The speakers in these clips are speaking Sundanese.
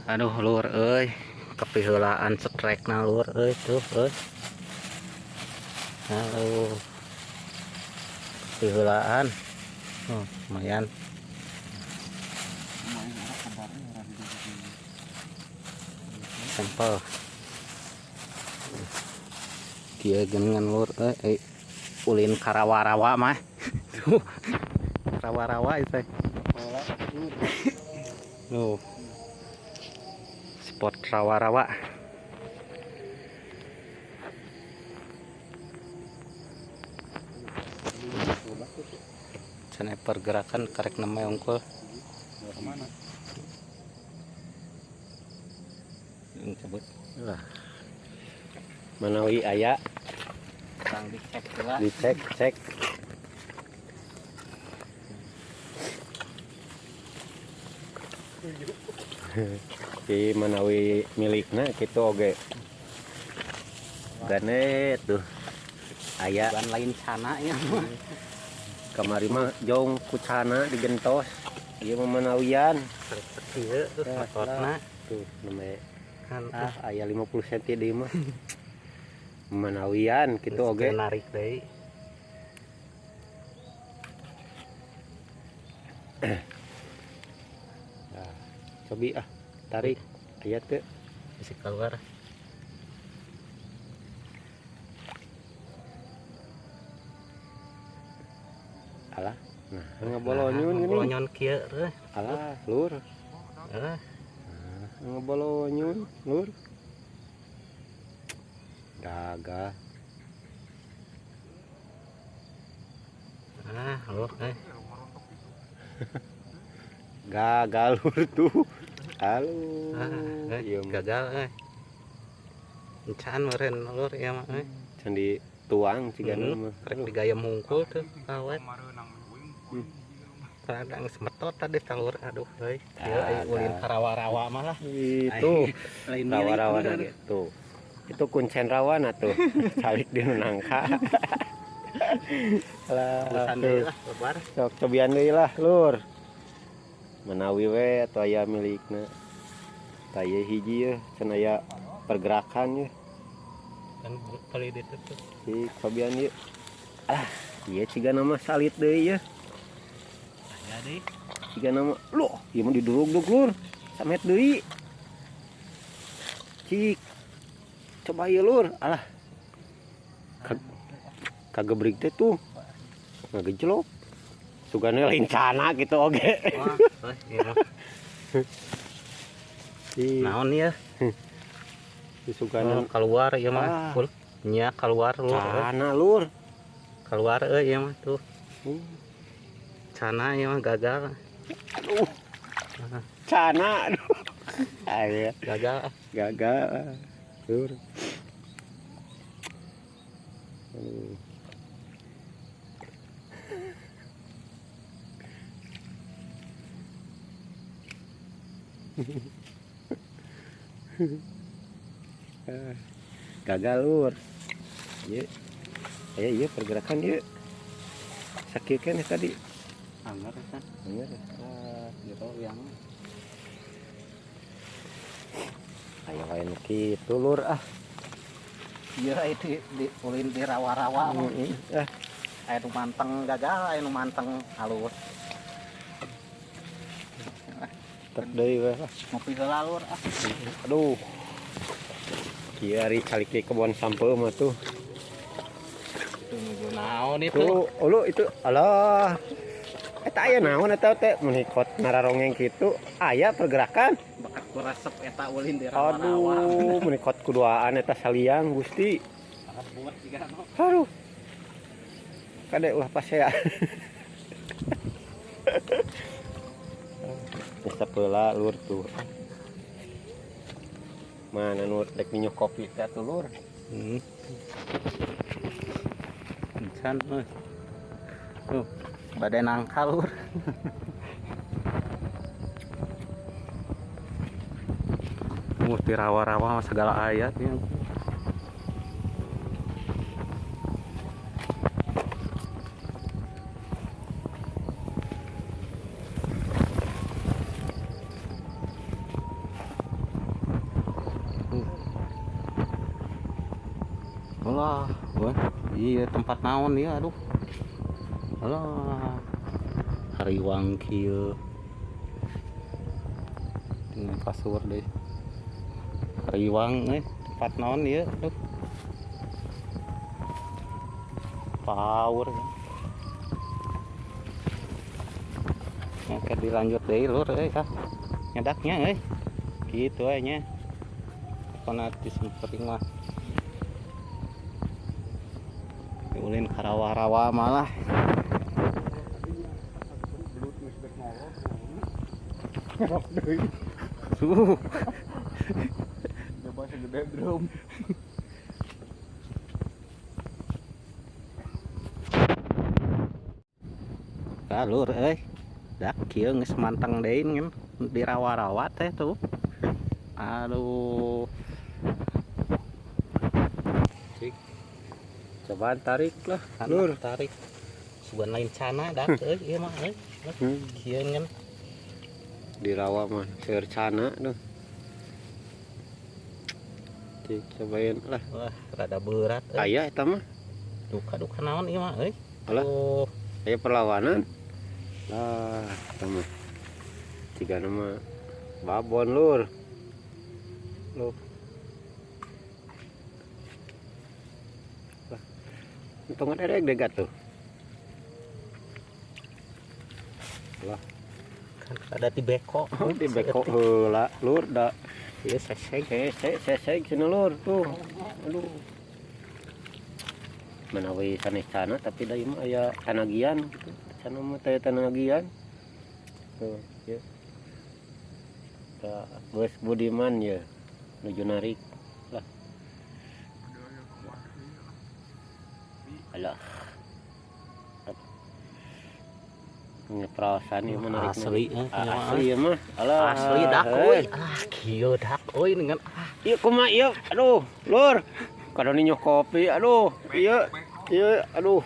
Aduh lur euy, kapiheulaan strekna lur euy tuh euy. Halo. Kapiheulaan. Oh, lumayan. Sampel. Kieu geuningan lur euy, ulin karawa-rawa mah. Tuh. Rawa-rawa itu. Tuh. Spot rawa-rawa. Cenah pergerakan karek nama unggul. Kemana? Yang sebut. Lah. Manawi aya. Tang dicek heula. Dicek, cek. Di manawi milikna kitu oge. Gane tuh aya ban lain cana ya. Kamari mah jong ku cana digentos. Ieu mah manawian. Kieu tuh motorna tuh neme ah aya 50 cm deui mah. Manawian kitu oge. Narik deui. Nah, cobi ah tarik aya teu bisa keluar. Alah, nah ngabolonyun geuning. Ngabolonyon kieu euy. Alah, lur. Heeh. Ngabolonyun, lur. Gagal. Ah, lur euy. Gagal lur tuh. Halo. Ah, ieu mah. Gagal euy. Encan meureun lur ieu mah euy. Can dituang cigana mah. Rek digayem hungkul tuh awet. Kadang semetot tadi talur aduh euy. Ieu aya ulin karawa-rawa mah lah. Itu rawa-rawa gitu. Itu kuncen rawana tuh. Calik di nangka. Lah, lah, lebar. Sok cobian deui lah, lur. Manawi we atau aya milikna. Tah ieu hiji yeuh cenah aya pergerakan yeuh. Kan kali ditu tuh. Si cobian ieu. Ah, ieu cigana mah salit deui yeuh. Aya deui. Cigana mah loh, ieu mah didurug-durug lur. Samet deui. Cik. Coba ieu lur. Alah. Kagebrig teh tuh. Ngagejlok. Sugane lain cana gitu oge. Wah, ieu mah. Naon ieu? Sugane keluar ieu mah. Nya keluar lur. Cana lur. Keluar euy ieu mah tuh. Cana ieu mah gagal. Aduh. Cana aduh. Aya gagal. Gagal. Lur. Aduh. Gagal lur. Ieu. Aya ieu pergerakan ieu. Sakieu keneh tadi. Anggar eta. Anggar. Ah, jero yang. Aya wae nu kitu lur ah. Ieu itu di ulin di rawa-rawa mah. Ah. Aya nu manteng gagal, aya nu manteng halus. Tetep deui we lah. Ngopi heula lur ah. Aduh. Kieu ari calik di kebon sampeu mah tuh. Itu nuju naon itu? Tuh, ulu itu alah. Eta aya naon eta teh mun ikot nararongeng kitu aya pergerakan. Bakat ku resep eta ulin di rawa-rawa. Aduh, mun ikot kuduaan eta saliang Gusti. Buat jiga no. Aduh. Kade ulah pasea. Resep heula lur tuh. Mana nur dek minum kopi teh atuh lur. Encan euy. Tuh, bade nangka lur. Di rawa-rawa segala ayat ya. Alah, wah, iya tempat naon ieu aduh. Alah. Hariwang kieu. Tinggal kasur deh. Hariwang tempat naon ieu aduh. Power. Oke, dilanjut deui lur euy ah. Nyedaknya euy. Kitu we nya. Pokona disemperin mah. Ulin karawa-rawa malah. Coba segede drum. Lur euy. Dak kieu geus manteng deui ngan di rawa-rawa teh tuh. Aduh. Cik. Cobaan tarik lah, lur. Tarik. Sugan lain cana dak euy ieu mah euy. Kieu ngan di rawa mah seueur cana tuh. Cik cobain lah. Wah, rada berat euy. Aya eta mah. Duka-duka naon ieu mah euy. Alah. Aya perlawanan. Lah, eta mah. Cigana mah babon lur. Loh. Lah. Untung ada rek degat tuh. Lah, kan ada di beko. Oh, di beko heula lur da. Ieu seseg. Seseg cenah lur tuh. Aduh. Manawi sanes cana tapi da ieu mah aya tanagian gitu. Cana mah teh tanagian. Tuh, ieu. Tah, geus Budiman ye nuju narik lah. Alah. Ngepraosan ieu mah narik. Asli asli ieu mah. Alah, asli dak euy. Alah, kieu dak euy dengan ah. Ieu kumaha ieu? Aduh, lur. Kadon ninyoh kopi, aduh. Ieu, ieu aduh.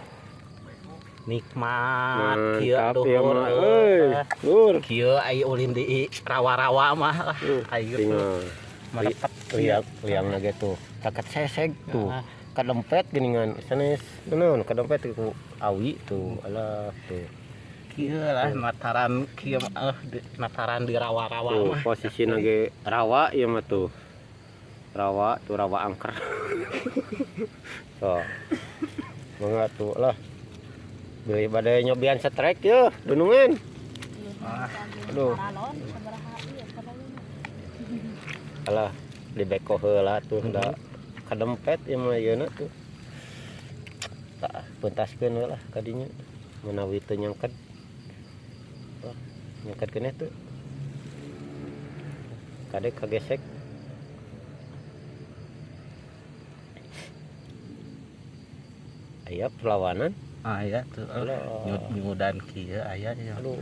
Nikmat kieu aduh lur euy. Lur. Kieu ai ulin di rawa-rawa mah lah. Ayo tuh. Marepet liang lagi tuh. Taket seseg tuh. Kadempet geuningan sanes. Naon kadempet ku awi tuh. Alah tuh. Kieu lah nataran kieu nataran di rawa-rawa tuh, mah. Posisina ge rawa ieu mah tuh. Rawa tuh rawa angker. Tuh. Mangga tuh lah. Beuh bade nyobian setrek yeuh dunungan. Aduh. Alah di beko heula tuh da kadempet ieu mah yeuna tuh. Tah pentaskeun we lah kadinya manawi teu nyangket. Wah, nyangket keneh tuh. Kade kagesek. Aya perlawanan. Aya tuh. Nyudan kieu aya ieu. Aduh,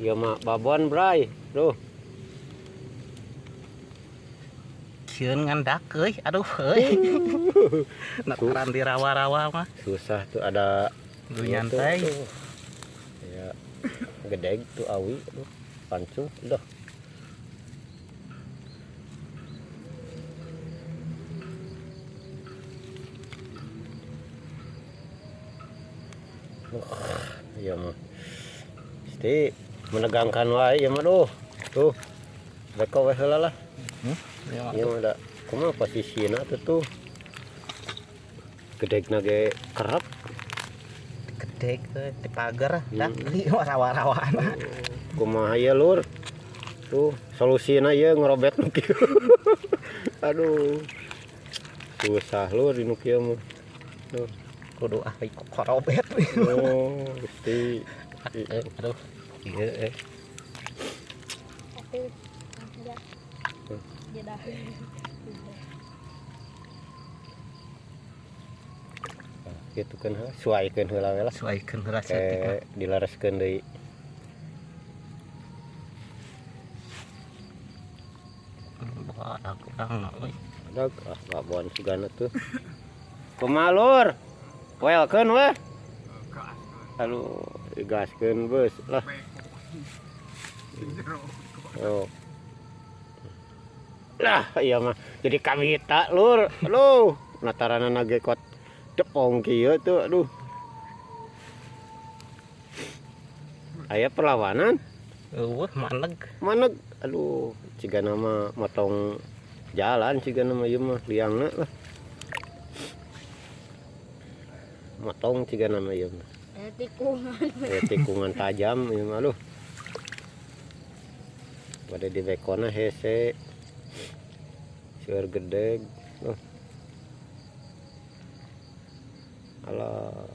ieu mah babon bray. Duh. Sieun ngan dak euy, aduh euy. Nataran di rawa-rawa mah. Susah tuh ada lu nyantai. Ya gedeg tuh awi, aduh, pancung udah. Iya mah. Pasti menegangkan wae ieu mah duh. Tuh. Beko we heula lah. Ieu mah da kumaha posisina tuh tuh. Gedegna ge kerep. Gedeg teh di pagar dak ieu rawa-rawaan. Kumaha ieu lur? Tuh, solusina ieu ngerobet nu kieu. Aduh. Susah lur di nu kieu mah. Tuh. Kudu ahli korobet. Oh, Gusti. Aduh, ieu eh. Gitu kan heula, suaikeun heula we lah. Suaikeun heula saeutik mah. Dilareskeun deui. Wah, aku urang euy. Adag ah babon sugana tuh. Kumaha lur? Welkeun weh. Aduh, digaskeun beus lah. Oh. Lah, iya mah jadi kawita lur. Aduh, nataranana ge kot Depong kieu tuh aduh. Aya perlawanan? Eueuh maneg. Maneg. Aduh, cigana mah motong jalan cigana mah ieu mah liangna lah. Motong cigana mah ieu mah. Tikungan. Tikungan tajam ieu mah aduh. Pada di bekona hese. Seueur gedeg. Duh. Alah.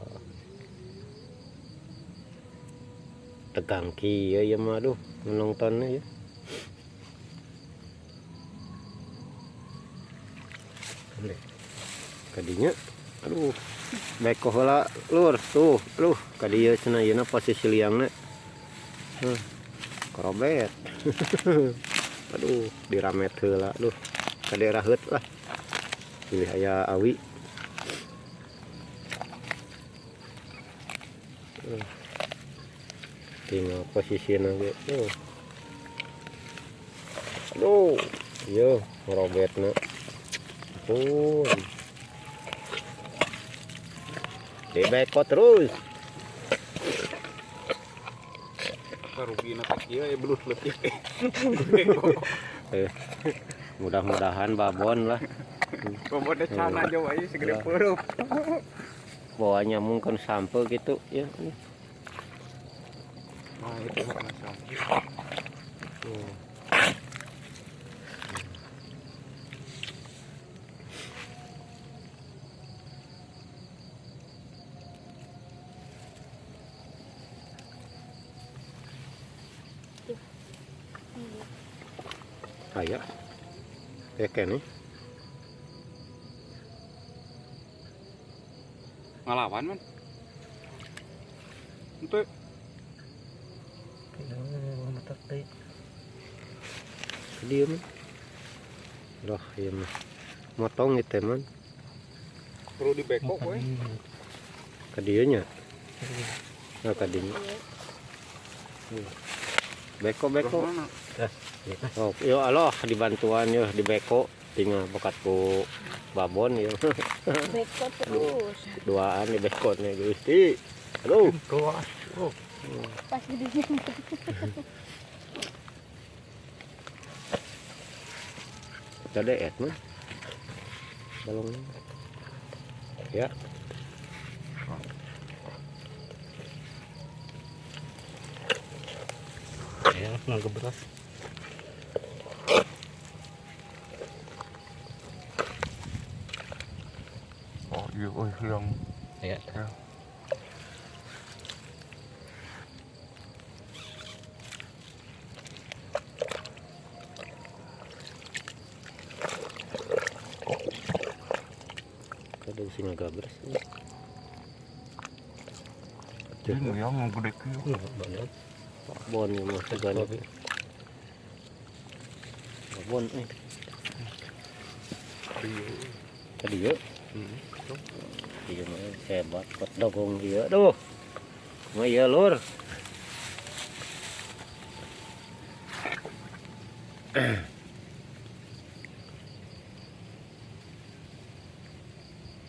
Tegang kieu ieu mah aduh menontonnya ya. Kadinya aduh beko heula lur tuh aduh kadieu cenah yeuna posisi liangna. Korobet. Aduh diramet heula aduh ka daerah heut lah. Pilih aya awi. Tinggal posisina ge. Tuh. Aduh, ieu ngerobetna. Ampun. Dibeko terus. Rugina teh kieu ya belut leutik. Mudah-mudahan babon lah. Babonnya cana jauh aja segede peurup. Bawa nyamung kan sampe gitu ya. Nah, itu bukan sampe. Tuh. Aya. Ya kene. Ngalawan man. Henteu. Dieu mah. Loh, ieu mah. Motong ieu teh man. Perlu dibeko we. Ka dieu nya. Nah, ka dieu. Beko-beko. Oh, yo Allah dibantuan yo dibeko tinggal bekat ku babon yo. Beko terus. Duaan di bekotnya Gusti. Aduh. Pas gedenya. Tadi et mah. Balong. Ya. Ya, ngegebras. Oh, iya, oh, hilang. Ya. Ya. Ada sing ngagabres. Ini yang gede kieu. Banyak. Babon ieu mah tegana. Babon eh. Tadi yeuh. Ieu mah hebat kot dogong ieu. Aduh. Mah ieu lur.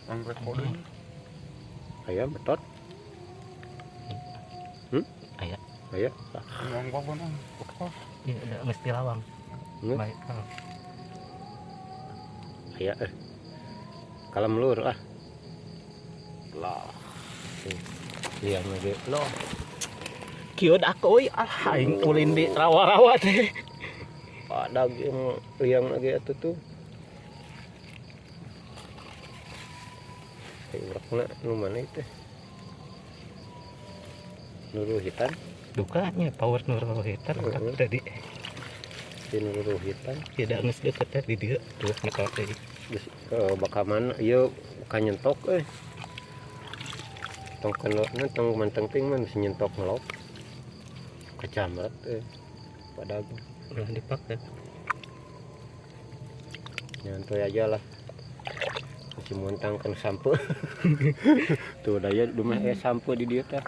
Anggrek kode. Aya betot. Aya. Aya. Ngomong babon ah. Iya, udah mesti lawang. Baik. Aya eh. Kalem lur ah. Lah. Liang lagi. Loh. Kieu dak euy, ah aing ulin di rawa-rawa teh. Padag yang liang lagi atuh tuh. Urakna nu mana itu? Nuruhitan. Dukanya power nuruhitan urak tadi. Di nuruhitan. Tidak geus deket teh di dieu tuh motor teh. Geus bakal mana ieu ka nyentok euy. Tong kelokna tong manteng ting mah geus nyentok ngelok. Kecamrat euy. Padag. Ulah dipake. Nyantuy aja lah. Si montang kan sampo. Tuh daya dumeh sampo di dieu teh.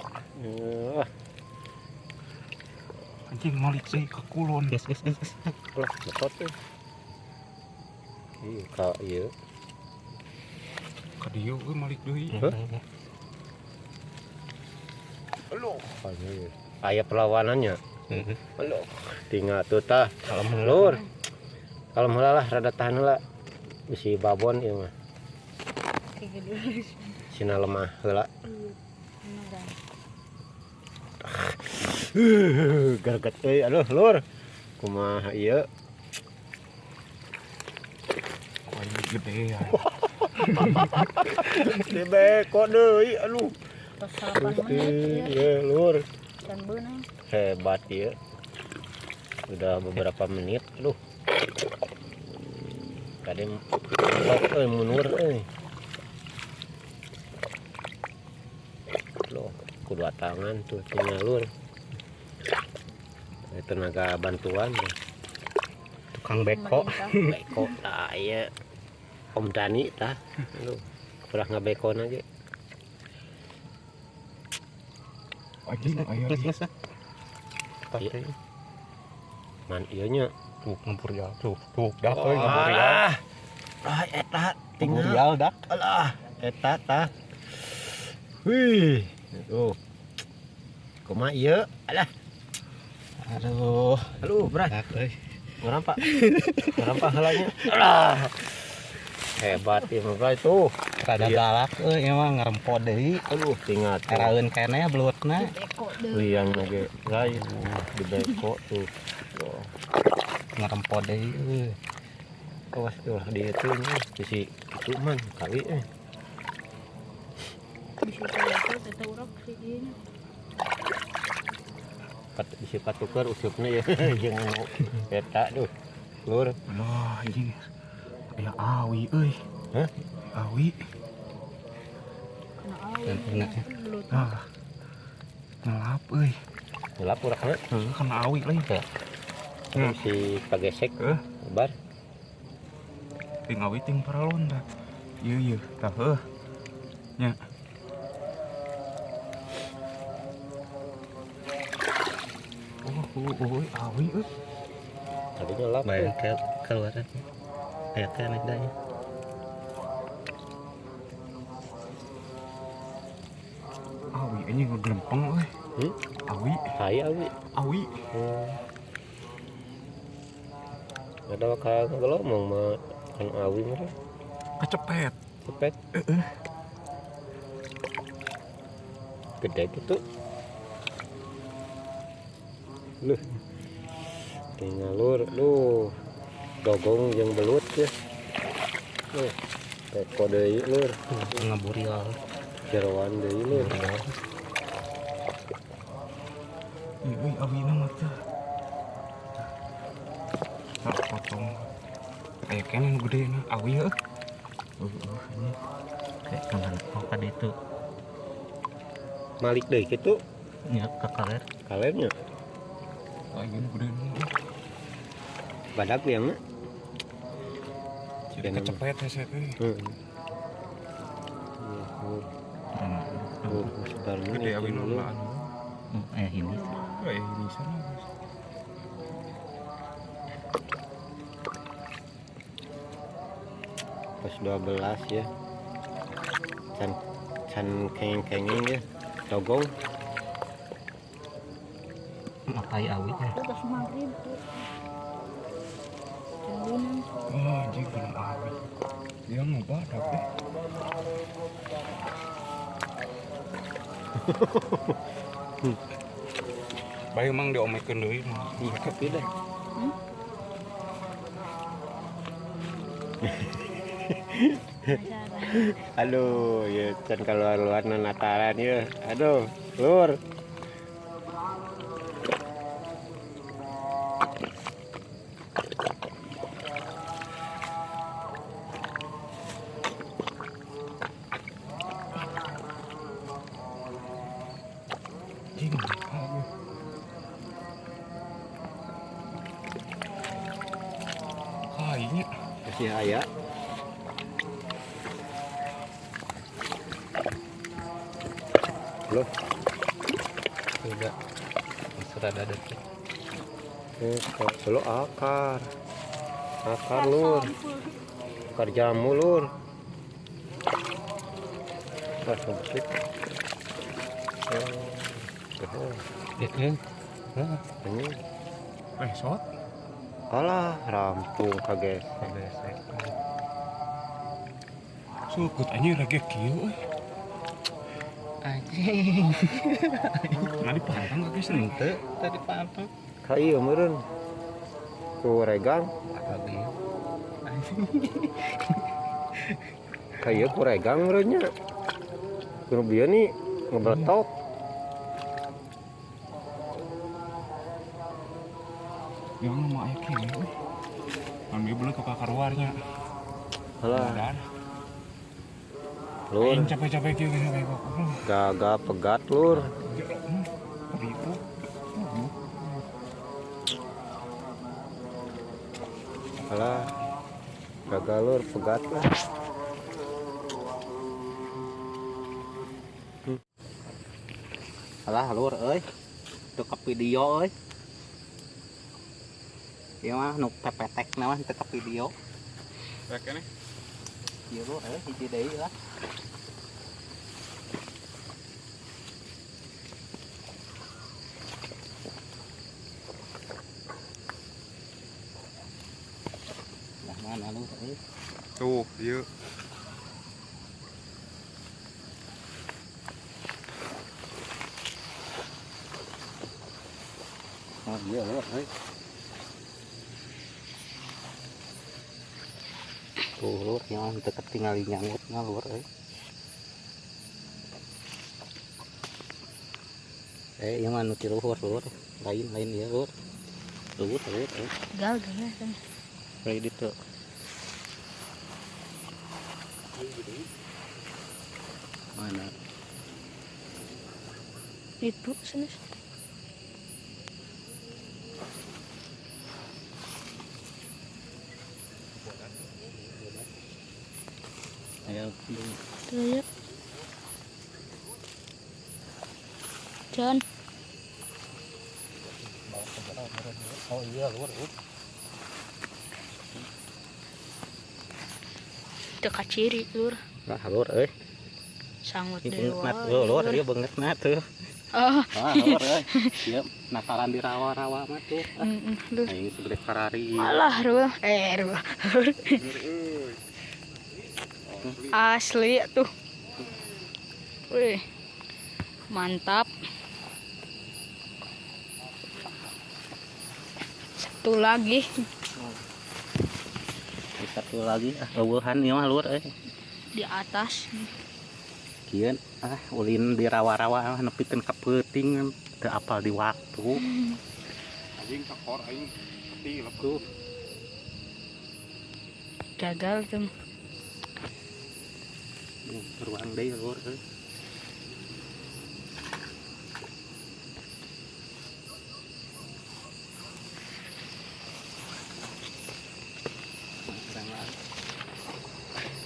Anjing malik deui ka kulon. Geus geus geus. Lah betot teh. Ieu ka ieu. Ka dieu euy malik deui. Aduh. Aya perlawanannya. Aduh, tinggal tuh tah. Kalem lur. Kalem heula lah, rada tahan heula. Bisi babon ieu mah. Sina lemah heula. Greget euy, aduh lur. Kumaha ieu? Gede ya. Di beko deui, aduh. Iya, lur. Hebat ya. Udah beberapa menit, aduh. Tadi mentok mundur euy. Loh, kedua tangan tuh tinggal lur. Tenaga bantuan tuh. Tukang beko. Beko tah ieu. Om Dani tah. Aduh, pernah ngabekon aja. Anjing aya. Iya. Man ieu nya tuh ngempur jal tuh dak euy ngempur jal. Ah eta tinggal jal dak. Alah, eta tah. Wih, tuh. Kumaha ieu? Alah. Aduh, aduh berat. Dak euy. Ngarampak. Ngarampak heulanya. Alah. Hebat ieu mah itu. Rada galak euy emang ngarempod deui. Aduh, tinggal eraeun keneh belutna. Liang lagi, guys, di beko tuh. Ngarempod deui euy. Awas ulah di itu nya, bisi itu man kali eh. Bisi teh eta urang si ieu nya. Bisi patuker usupna ya jeung anu eta duh. Lur. Alah, anjing. Aya awi euy. Hah? Awi. Kena awi. Ah. Ngelap euy. Ngelap urang heuh kena awi lain teh. Si pagesek bar. Ting awi ting paralon tah. Ieu ieu tah heuh. Nya. Oh, awi euy. Tadi ngelap. Bayang keluaran. Aya teh nya. Awi ini ngeglempeng euy. Awi. Hai awi. Awi. Ada ka ngelomong mah kan awi mah. Kecepet. Cepet. Heeh. Gede gitu. Luh. Tinggal lur, luh. Dogong jeung belut ya. Luh. Beko deui lur. Ngaburil. Jeroan deui lur. Ih, awina mah teh. Salah potong. Aya keneh nu gede na awi heuh. Heuh ini. Kayak kemana? Oh, ka ditu. Malik deui kitu. Nya ka kaler. Kalernya. Oh, ieu nu gede na. Badak liangna. Jadi kecepet hese teh. Heeh. Gede awi nu mah. Ini. Ini sana. Pas 12 ya. Can can kengeng-kengeng ya. Dogong. Makai awi ya. Terus maghrib tuh. Oh, anjing kena awi. Dia mau badak deh. Bae emang diomekeun deui mah. Tapi deh. Aduh, ya can keluar-luar Natalan ya. Aduh, lur. Kayaknya masih aya. Loh. Tidak. Sudah ada detik. Lo akar. Akar lur. Akar jamu lur. Langsung bersih. Ini. Sot. Alah, rampung kagesek. Sukut anjing rege kieu euy. Anjing. Nah dipantang kagesek henteu, teu dipantang. Ka ieu meureun. Ku regang. Ka ieu ku regang meureun nya. Kudu bieu nih ngebeletok. Yang mah aya kieu euy. Ambil belut ke karuarnya. Alah. Lur. Aing capek-capek kieu geus sampai kok. Gagah pegat lur. Ribu. Alah. Gagah lur pegat lah. Alah lur euy. Teu ka video euy. Ieu mah nu pepetek na mah teu ka video. Rek keneh. Ieu lur euy hiji deui lah. Lah mana lur euy? Tuh, ieu. Oh iya lur euy. Tuh lur, yang tetep tinggal nyanggut na lur euy. Ieu mah nu ti luhur lur, lain ieu lur. Luhur lur euy. Gal geus kan. Lain ditu. Mana? Itu sanes. Ayo. Tuh ya. John. Oh iya lur. Teu kaciri lur. Lah lur euy. Sangut dewa. Lur ieu beungeutna tuh. Oh. Ah lur euy. Ieu nakaran di rawa-rawa mah tuh. Heeh, lur. Aing segede Ferrari. Alah lur. Lur. Asli tuh. Wih. Mantap. Satu lagi. Satu lagi ah eueuhan ieu mah lur euy. Di atas. Kieu ah ulin di rawa-rawa ah nepikeun ka peuting teu apal di waktu. Anjing tekor aing tilep tuh. Gagal tuh. Ruang deui lur euy.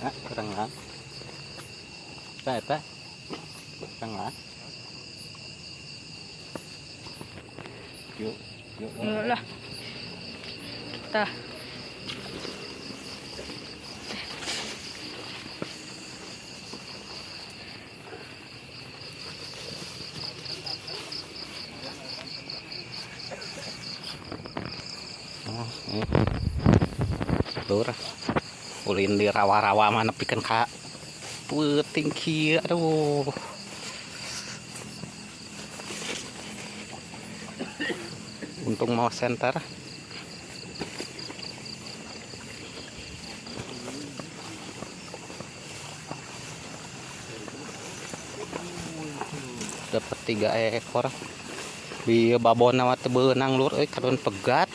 Ah, kurang lah. Eta. Kurang lah. Yuk, yuk. Lah. Kita. Oh, ini. Lur. Ulin di rawa-rawa mah nepikeun ka peuting kieu aduh. Untung mau senter. Dapat 3 ekor. Bieu babona mah teu beunang lur euy kadon pegat.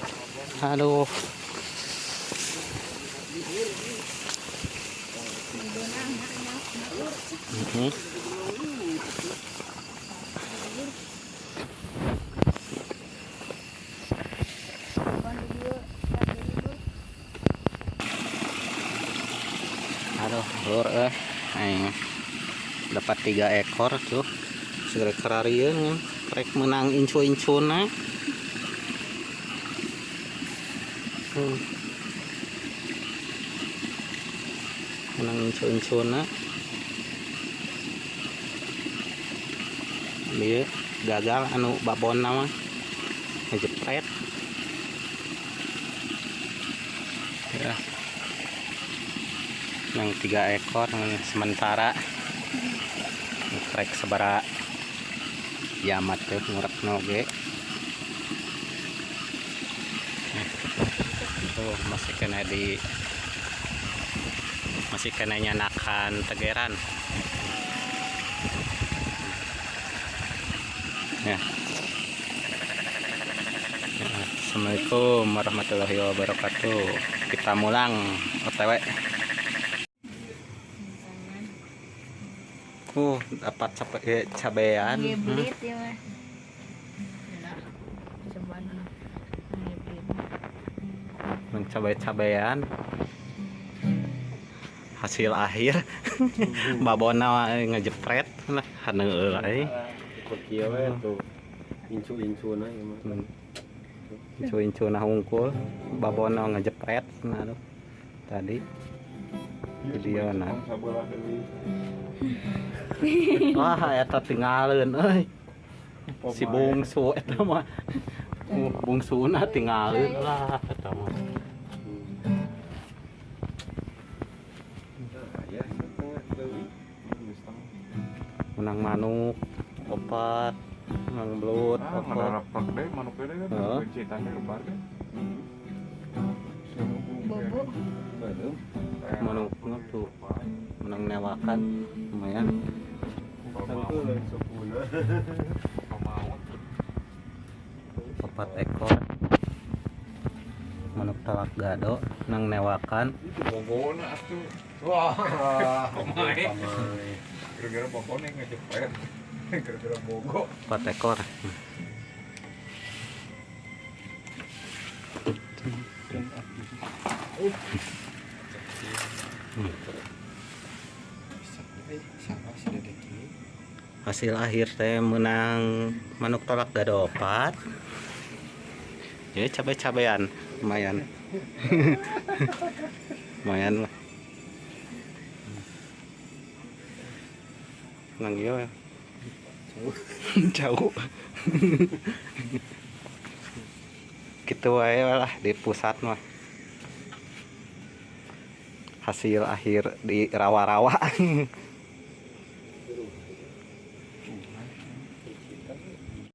Aduh. Aduh, lur aing dapat 3 ekor tuh. Segera kerarieun rek menang incu-incuna. Menang incu-incuna. Dieu gagal anu babonna mah ngejepret. Ya. Nang 3 ekor sementara. Trek sabara kiamat teh ngurekna oge. Tuh masih kena di masih kena nyanakan tegeran. Ya. Assalamualaikum warahmatullahi wabarakatuh. Kita mulang OTW. Dapat cabean. Ngeblit ya mah. Mencabai-cabean. Hasil akhir babona ngejepret lah haneul euy. Kieu we tuh incu-incuna ieu mah. Incu-incuna hungkul babona ngejepret nah aduh. Tadi videona. Wah eta tinggalin euy. Si bungsu eta mah. Bungsuna tinggalin lah eta mah. Menang manuk opat, menang belut opat. Mana deh manuk deh kan, ceritanya lebar deh. Bobo. Manuk tuh, menang newakan lumayan. 4 ekor. Manuk talak gado, menang newakan. Bobona atuh. Wah, pemain. Gara-gara bobona ngejepret. Gara-gara bogo. 4 ekor. Hasil akhir teh menang manuk tolak gado 4. Ya cabe-cabean lumayan. Lumayan lah. Menang ieu ya. Jauh. Gitu wae lah di pusat mah. Hasil akhir di rawa-rawa.